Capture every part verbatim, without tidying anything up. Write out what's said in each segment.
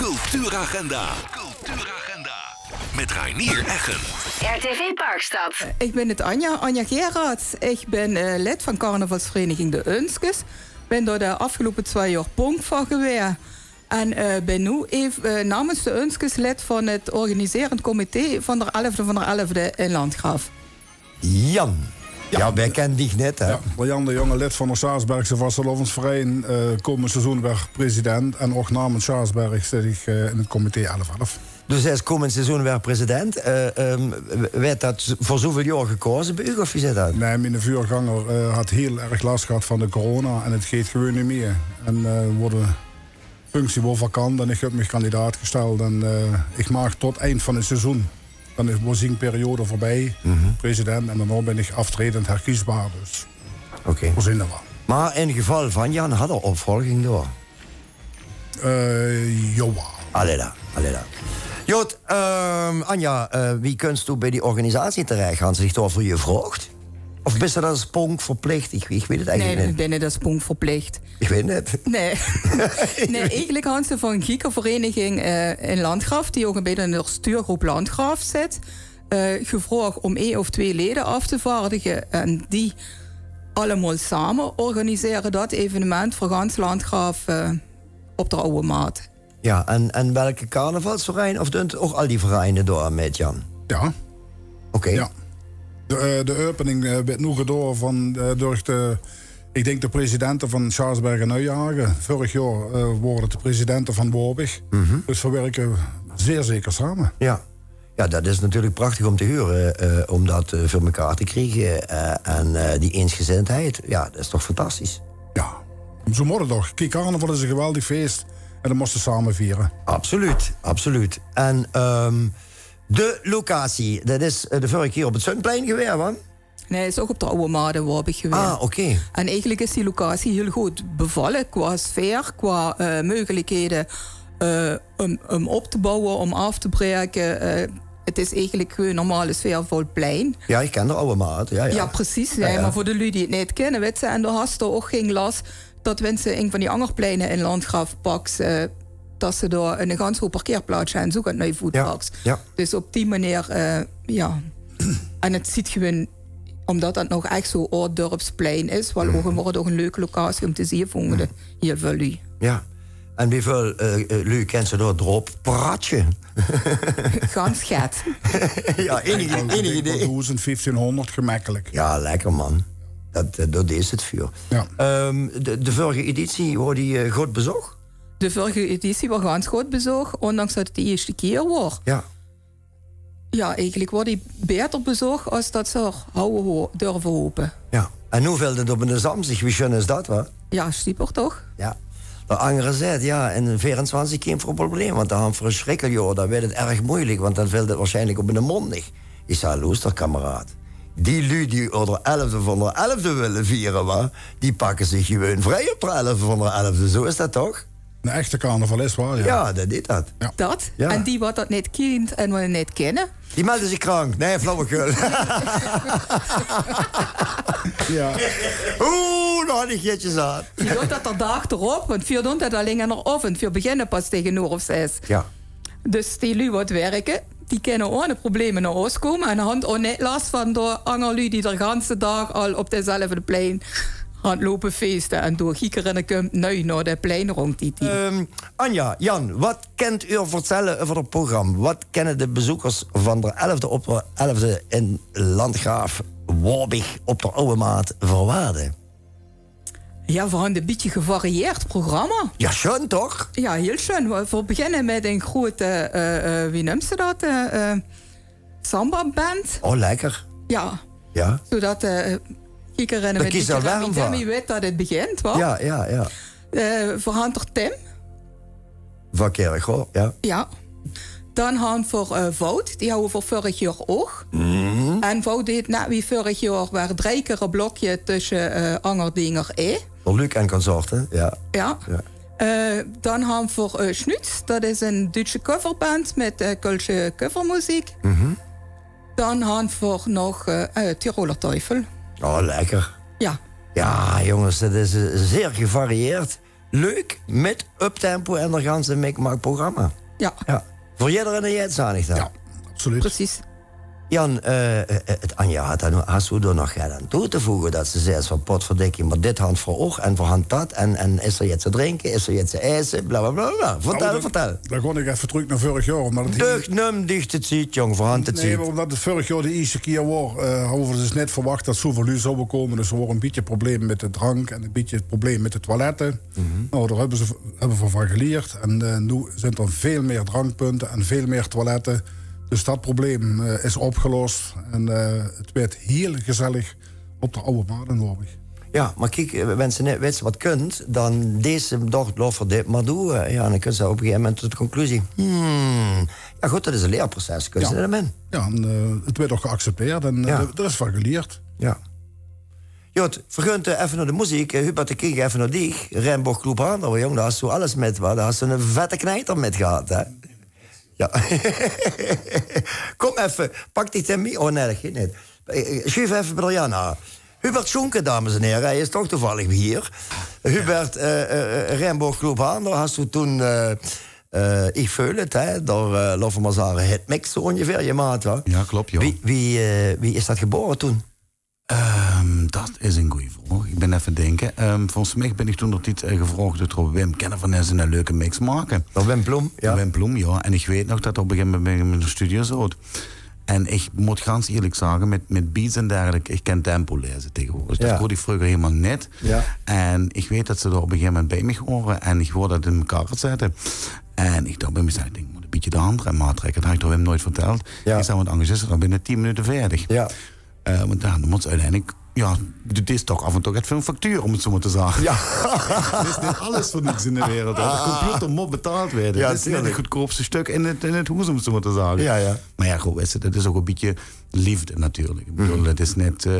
Cultuuragenda. Cultuuragenda. Met Reinier Eggen. R T V Parkstad. Ich bin 't Anja, Anja Gerards. Ich bin eh, lid van carnavalsvereniging De Unskes. Bin dao de aafgeloupe twee jaor ponk van gewaes. En eh, bin noe ev- eh, namens De Unskes lid van 't organiserend comité van d'r elfde van d'r elfde in Landgraaf. Jan. Ja, wae kent dich neet, hè? Ja, Jan de Jonge, lid van de Sjaasbergse Vastelaovesverein, eh komend seizoen weer president. En ouch namens Sjaasberg zit ich eh, in 't comité elf elf. Dus hae is komend seizoen weer president. Eh, ehm, wert dat veur zoeväöl jaor gekaoze bie uch, of wie zit dat? Nee, miene veurganger eh, had hiel erg las gehad van de corona en 't geit gewoon neet mieë. En eh woor de functie woor vakant en ich höb mich kandidaat gesteld. En eh ich maag tot eind van 't seizoen, dan is woor zien periode veurbie, president. En daonao bin ich aftredend herkiesbaar, dus Oké. woor zeen d'r waal. Maar in geval van Jan had er opvolging door. Eh jawel. Allee da, allee da. Jot, ehm, Anja, eh, wie kunst doe bie die organisatie terech? Hant ze dich daoveur gevraogd? Of bis se dat es ponk verplicht? Ich, ich weit 't Nee, eigelik ich neet. bin neet es ponk verplicht. Ich weit 't neet. Nee. Nee, eigelik hant ze van giekervereniging eh, in Landgraaf, die ouch e bietje in de stuurgroep Landgraaf zit, eh, gevraog om ee of twee lede aaf te vaardige. En die allemaol same organisere dat evenement veur gans Landgraaf eh, op d'r Ouwe Maat. Ja, en, en welke carnavalsverein? Of dunt ouch al die vereine door aan mit, Jan? Ja. Oké. Ja. De, eh, de opening eh, wert noe gedaon van, eh, durch de, ich dink de presidente van Sjaasberg en Nuyhagen. Veurig jaor eh wore 't de presidente van Wabich. Dus veer wirke zeer zeker same. Ja. Ja, dat is natuurlik prachtig om te hure, eh, om dat eh, veur mekaar te kriege eh, en eh, die eensgezindheid. Ja, dat is toch fantastisch. Ja, zoe mót 't toch. Kiek, carnaval is e geweldig fees en dat mós se same viere. Absoluut, absoluut. En ehm, de locatie, dat is eh, de vörige kier op 't Zundplein gewaes, wa? Nee, is ouch op d'r Ouwe Maat in Wabich gewaes. Ah, oké. En eigelik is die locatie hiel good bevalle qua sfeer, qua eh, meugelikhede eh, um, um op te bouwe, um aaf te braeke. Eh, 't is eigelik gewoon normale sfeer van 't plein. Ja, ich ken d'r Ouwe Maat. Ja, ja. Ja, precies. Nee, maar veur de luuj die 't neet kenne, wits se, en dao has se ouch gein las dat wens se ing van die anger pleine in Landgraaf paks, eh, dat se dao 'ne gans hoop parkeerplaatsje en zoe get nui voet Ja, paks. ja. Dus op die meneer, eh, ja. En 't ziet gewoon, omdat dat nog ech zoe aod dörpsplein is, waal ouch, wort ouch 'n leuke locatie um te zieë, vónge de hiel väöl luuj. Ja. En wieväöl eh, eh, luuj kens se dao drop pratsje? Gans get. Ja, enig, enig idee. Doezend, vieftienhónderd gemekkelik. Ja, lekker man. Dat, eh, dat is 't vuur. Ja. Ehm, de, de vörige editie woor die eh, good bezóch? De vörige editie woor gans good bezóch, ondanks dat 't de ieësjte kier woor. Ja. Ja, eigelik woor die baeter bezóch es dat ze hawwe ho- durve hope. Ja. En noe vilt 't op 'ne zamstig, wie sjun is dat, wa? Ja, super toch? Ja. De anger zaet, ja, in veerentwintig kiemt veur e probleem, want dan han veur e sjrikkeljaor, dan wert 't erg meujelik, want dan vilt 't waarsjienlik op 'ne móndig. Ich zag, loester, kameraad. Die luuj die op d'r elfde van d'r elfde wille viere, wa, die pakke zich gewoon vrie op d'r elfde van d'r elfde. Zoe is dat toch? 'Ne Echte carnavalist waal, ja. Ja, dat is dat. Dat. Ja. En die wat dat neet kieënt en wat 't neet kinne. Die melde zich krank. Nee, flauwekul. Ja. Oeh, dan had ich jetsjes aan. Die doot dat d'r daag d'rop, want veer doon dat alling aan d'r oavend. Veer beginne pas tege 'n oor of zes. Ja. Dus die luuj wat wirke, die kinne ohne probleme nao ós kómme en han ouch neet las van de anger luuj die d'r ganse daag al op dezelfde plein han lope feeste en door giekerinne kump nui nao de plein rond die tied. Ehm, Anja, Jan, wat kent uur vertelle euver 't program? Wat kinne de bezoekers van d'r elfde op d'r elfde in Landgraaf Wabich op d'r Ouwe Maat verwachte? Ja, veer han e bietje gevarieerd programma. Ja, sjun toch? Ja, hiel sjun. Veer, veer beginne mit 'n groeëte, eh, eh, wie nums se dat? Eh, eh, samba-band. Oh, lekker. Ja, Ja. zoedat eh giekerinne Dao mit kies se bietje warm rem van. en demi wit dat 't begint, wa? Ja, ja, ja. Eh, veer han d'r Tim. Van Kerkhof, ja. Ja. Dan han veer eh Vout, die hawwe veer vörig jaor ouch. En Vout deet net wie vörig jaor weer drei kier e blokje tösse eh anger dinger in. Veur Luc en consorten, ja. Ja. Ja. Eh, dan han veer eh Schnütz, dat is 'n Duitse coverband mit eh Kölsche covermuziek. Dan han veer nog eh, eh, Tiroler Teufel. Oh, lekker. Ja. Ja, jonges, dat is eh, zeer gevarieerd. Leuk, mit uptempo en d'r ganse mikmak programma. Ja. Ja. Veur jedder en jet, zaan ich dan. Ja, absoluut. Precies. Jan, eh, eh, het Anja had dan, has doe d'r nog get aan toe te voege dat ze zes van: "Potverdikkie, maar dit hand veur oog en veur hand dat. En, en is er iets te drinken, is er iets te eisen, bla bla bla bla." Vertel, vertel. Dan gaon ich effe trök nao vörig jaor, maar dat Duch num dich de ziet, jong, veur hand de ziet. Nee, maar omdat het vörig jaor de ierste kier waor, eh, hadde we dus net verwacht dat zoeväöl luuj zouwe kome. Dus er waor e bietje probleem mit de drank en e bietje probleem mit de toilette. Nou, daar hebben ze, hebben we van geleerd. En eh, nu zijn er veel meer drankpunten en veel meer toiletten. Dus dat probleem eh, is opgelost. En eh, het werd heel gezellig op de Oude Maat in Worburg. Ja, maar kiek, eh, wens ze net wits wat kunt, dan deze dag lof er dit maar doen. Ja, dan kunt ze op een gegeven moment tot de conclusie: "Hmm, ja goed, dat is een leerproces." Kunnen ze net in. Ja, en eh, het werd ook geaccepteerd en eh, er, er is van geleerd. Ja. Jot, vergunt effe naar de muziek. Eh, Hubert, ik kiek effe naar dich. Rembogh Club Handel, jong, daar hast du alles mit, wa? Daar hast du een vette knijter mit gehad, hè? Ja. Kom effe, pak dich de mi-, oh nee, dat geet net. Eh, eh, Schuuf effe bij Jan aan. Hubert Schunke, dames en heren, hij is toch toevallig hier. Hubert, eh, eh, Rembogh Club Handel, hast du toen, eh, eh, Ich Veul Het, hè? Daar, eh, lof maar zare hitmix zo ongeveer, je maat, wa? Ja, klopt, joh. Wie, wie, eh, wie is dat geboren toen? Ehm, dat is een goeie vraog. Ik ben effe dinke. Ehm, volgens mich ben ik toen nog niet eh, gevraagd door Wim: "Kenne van eens een leuke mix maken?" Door Wim Ploem, ja. Wim Ploem, ja. En ik weet nog dat op een gegeven moment ben ik in de studio zoot. En ik moet gans eerlijk zeggen, met, met beats en dergelijke, ik ken tempo lezen tegenwoordig. Dat Ja. Kon ik vroeger helemaal net. Ja. En ik weet dat ze er op een gegeven moment bij mich horen en ik hoorde dat in elkaar zetten. En ik dacht bij mezelf, ik denk, ik moet een beetje de andere maat trekken. Dat had ik door Wim nooit verteld. Ja. Ik zei: "Want anders is het dan binnen tien minuten veertig." Ja. Eh, want ja, dan moet ze uiteindelijk, ja, dit is toch af en toe het voor een factuur, om het zo maar te zeggen. Ja. Het is niet alles voor niks in de wereld, hè. De computer moet betaald worden. Ja, het is net het goedkoopste stuk in het, in het hoes, om het zo maar te zeggen. Ja, ja. Maar ja, goed, weet je, dat is ook een beetje liefde natuurlijk. Ik bedoel, het is net eh,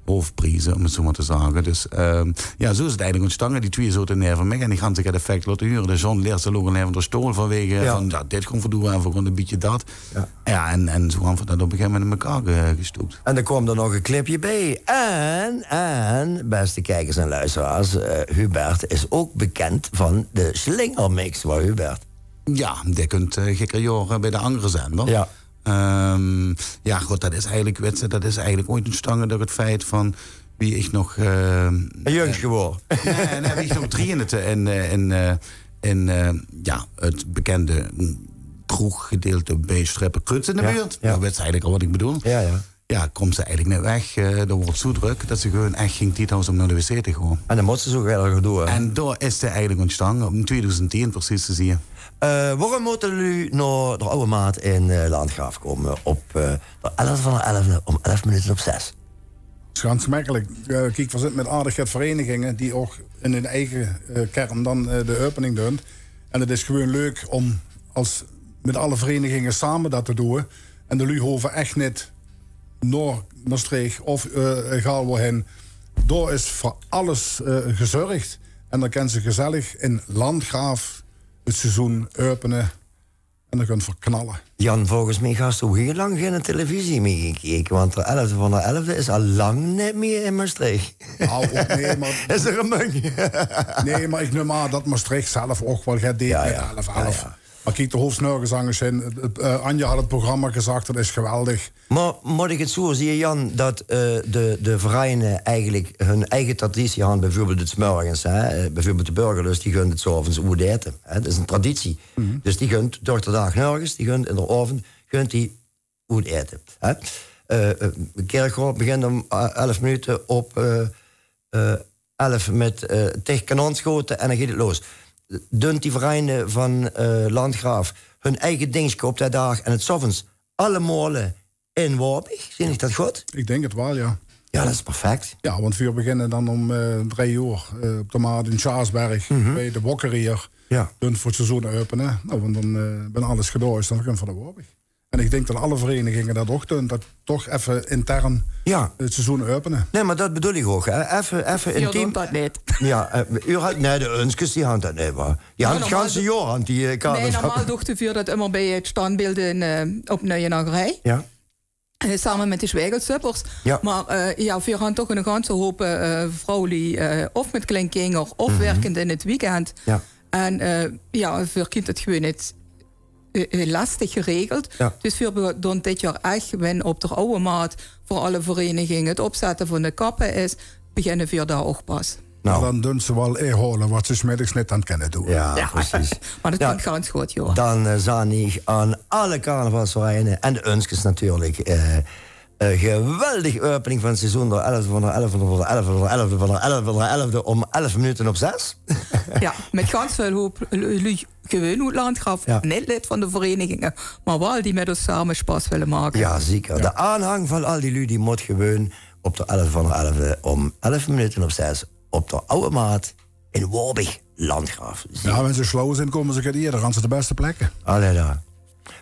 hoofdprijzen, om het zo maar te zeggen. Dus ehm, ja, zo is het eigenlijk ontstangen. Die twee zoten neer van mij en die gaan zich het effect laten huren. De John Leers loog neer van de stoel vanwege van, ja, dit gewoon voldoen en voor gewoon een beetje dat. Ja. Ja, en, en zo hebben we dat op een gegeven moment in elkaar ge- gestoekt. En dan kwam er nog een clipje bij. En, en, beste kijkers en luisteraars, eh, Hubert is ook bekend van de Slingermix, waar Hubert? Ja, die kunt eh gekker jaren bij de andere zender. Ja. Ehm, ja, goed, dat is eigenlijk, weet je, dat is eigenlijk ooit ontstangen door het feit van wie ik nog eh, Een jeugdgewoor. Nee, nee, wie ik nog trainde in, eh, in, eh, in eh, ja, het bekende kroeggedeelte bij Stripper Kruts in de buurt. Ja. Dan weet ze eigenlijk al wat ik bedoel. Ja, ja. Ja, komt ze eigenlijk net weg. Eh, dan wordt het zo druk dat ze gewoon echt geen tijd houdt om naar de wc te gaan. En dan moet ze zo verder gaan doen, hè? En daar is ze eigenlijk ontstangen, op tweeduizend tien precies te zien. Eh, waarom moeten jullie naar de Oude Maat in eh, Landgraaf komen op eh, de elfde van de elfde om elf minuten op zes? Dat is gans gemakkelijk. Eh, kiek, we zitten met aardig wat verenigingen die ook in hun eigen eh, kern dan eh, de opening doen. En het is gewoon leuk om als met alle verenigingen samen dat te doen. En de lui hoeven echt niet naar Maastricht of eh egal waarheen. Daar is voor alles eh, gezorgd. En dan kunnen ze gezellig in Landgraaf het seizoen openen. En dan kunnen we knallen. Jan, volgens mij hast du heel lang geen televisie meer gekeken, want de elfde van de elfde is al lang niet meer in Maastricht. Nou, ook nee, maar Is er een mug? Nee, maar ik neem aan dat Maastricht zelf ook wel gaat deed Ja, met ja. elf elf. Ja, ja. Maar kiek, de hoofdnörgezangers zijn, eh, Anja had het programma gezag, dat is geweldig. Maar moet ik het zo zien, Jan, dat eh, de, de vereinen eigenlijk hun eigen traditie hadden, bijvoorbeeld het 's morgens, hè, eh, bijvoorbeeld de Burgerlust, die gunt het 's avonds oet eten. Hè, dat is een traditie. Dus die gunt door de dag nergens, die gunt in de avond, gunt die oet eten. Hè. Eh, eh, Kirchroa begint om eh, elf minuten op eh, eh, elf met eh tig kanonschoten en dan gaat het los. Dunt die vereinen van eh, Landgraaf hun eigen dingske op de dag en het 's avonds allemaal in Worburg? Zie ik dat goed? Ik denk het wel, ja. Ja, dat is perfect. Ja, want we beginnen dan om eh, drie uur eh, op de Maat in Sjaasberg bij de Bokkerier. Ja. Doen voor het seizoen openen. Nou, want dan eh ben alles gedaan is, dan gaan we voor de Worburg. En ik denk dat alle verenigingen dat ook doen, dat toch even intern Ja. het seizoen openen. Nee, maar dat bedoel ik ook. Hè. Even, even Via intiem. Doet dat niet. Ja, eh, u had, nee, de Unskes die hadden dat niet, waar. Ja, Nou, het ganse normaal jaar hadden die eh, Nee, carnaval. Normaal dochten we dat immer bij het standbeeld in, eh, op Nuienargerij. Ja. eh, same mit de Schwägelsuppers. Jao. Mer, eh, jao, veer hant toch 'ne ganse hoop, eh, vrouwlie, eh, of mit klein kinger, of werkend in 't weekend. Jao. En, eh, jao, veer kint 't gewoon neet, eh, eh, lestig geregeld. Jao. Dus veer be-, doon dit jaor ech, wen op d'r Aw Maat veur alle vereiniginge 't opzètte van de kappe is, beginne veer dao ouch pas. Noe. Dan doon ze waal inhaole wat ze 's middigs neet hant kinne doon. Jao, precies. Mer dat kump gans good, jao. Dan, eh, zaan ich aan alle carnavalsvereine en de Unskes natuurlik, eh, eh, geweldig opening van 't seizoen, d'r elfde van d'r elfde van d'r elfde van d'r elfde van d'r elfde van d'r elfde om elf minute op zes. Jao, mit gans väöl hoop lu-, luuj gewoon oet Landgraaf, neet lid van de vereiniginge, mer waal die mit ós same sjpas wille make. Jao, zeker. De aanhang van al die luuj die mót gewoon op d'r elfde van d'r elfde om elf minute op zes op d'r Aw Maat in Woabich, Landgraaf. Jao, wen ze sjlauw zeen, kómme ze get ieëder aan de bèste plekke. Allee, dao.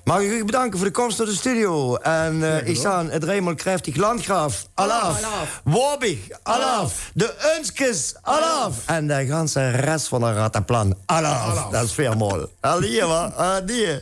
Maag ich uch bedanke veur de kóms nao de studio. En, eh, ich zaan 't dreimol kreftig: Landgraaf, alaaf. Alaaf. Woabich, alaaf. De Unskes, alaaf. En de ganse res van de Rattenplan, alaaf. Alaaf. Dat is veermol. Allee, wa? Adieë.